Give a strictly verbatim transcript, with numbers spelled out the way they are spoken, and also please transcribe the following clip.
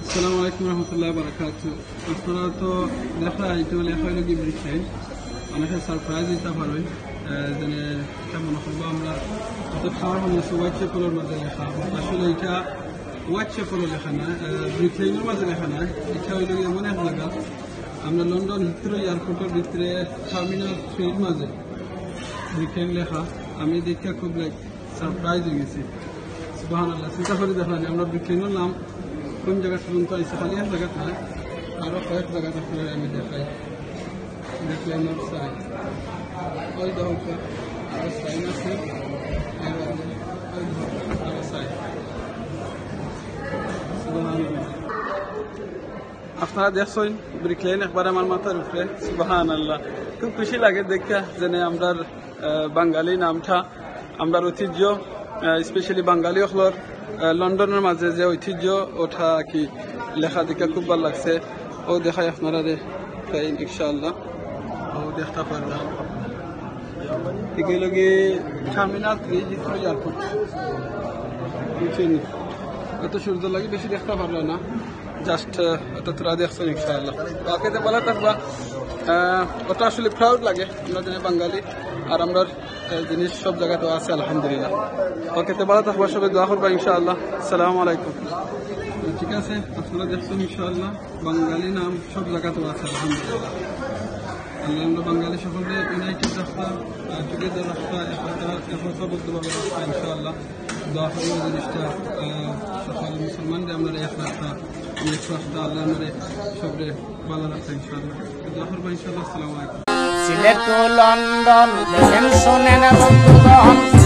আসসালামু আলাইকুম রহমতুল্লাহ বারাকাতু। আপনারা তো দেখরা, এটা লেখা হইল কি ব্রিক লেইন। অনেকে সারপ্রাইজ হইতে পারবেন, আহ, যেন এটা মনে করবো আমরা অত খাওয়ার মনে হচ্ছে হোয়াইট চ্যাপেলের মাঝে লেখা, but আসলে এটা হোয়াইট চ্যাপেলও লেখা না, আহ, ব্রিক লেইনের মাঝে লেখা না। এটা হইল কি এমন এক জায়গা, আমরা লন্ডন হিথ্রো এয়ারপোর্টের ভিতরে টার্মিনাল থ্রির মাঝে ব্রিক লেইন লেখা। আমি দেখে খুব লাইক সারপ্রাইজ হয়ে গেছি। সুবহানাল্লাহ, চিন্তা করে দেখলাম যে আমরা ব্রিক লেইনের নাম কোন জায়গা পর্যন্ত আইছে, খালি এক জায়গা না, আরো কয়েক জায়গা আপনারা আমি দেখাই। ব্রিক লেইনের সাইন, ওই দেখো, আরো সাইন আছে, আরো, ওই দেখো, আরো সাইন। সুবহানাল্লাহ। আপনারা দেখছেন ব্রিক লেইন একবার আমার মাথার উপরে, সুবহানাল্লাহ। খুব খুশি লাগে দেখা যেন আমরার, আহ, বাঙালি নামটা, আমরার ঐতিহ্য, আহ, স্পেশালি বাঙালি অকলর, আহ, লন্ডনের মাঝে যে ঐতিহ্য ওটা কি লেখা দেখে খুব ভালো লাগছে। ও দেখাই আপনারা রে, তাই ইনশাআল্লাহ। ও দেখতে পারলাম। এগুলো কি টার্মিনাল থ্রি হিথ্রো এয়ারপোর্ট। বুঝছেন? এত সুন্দর লাগে, বেশি দেখতে পারলাম না। জাস্ট, আহ, এটা তোরা দেখছো ইনশাআল্লাহ। ওকে, তো ভালো থাকবা। আহ, ওটা আসলে প্রাউড লাগে, আমরা যেন বাঙালি, আর আমরার, আহ, জিনিস সব জায়গাতে আছে, আলহামদুলিল্লাহ। ওকে, তো ভালো থাকবা, সবাই দোয়া করবা ইনশাআল্লাহ। আসসালামু আলাইকুম। ঠিক আছে, আপনারা দেখছেন ইনশাআল্লাহ, বাঙালি নাম সব জায়গাতে আছে, আলহামদুলিল্লাহ। আল্লাহ আমরা বাঙালি সকলকে ইউনাইটেড রাখবা, আহ, টুগেদার রাখবা, একতা, একতাবদ্ধভাবে রাখবা ইনশাআল্লাহ। দোয়া করবো জিনিসটা, আহ, সকল মুসলমানদের আমরা এক রাখা, এক রাখা, আল্লাহ আমাদের সবরে ভালো রাখা ইনশাআল্লাহ। দোয়া করবো ইনশাআল্লাহ। আসসালামু আলাইকুম। সিলেট টু লন্ডন, দেখেন শোনেন বন্ধুগণ।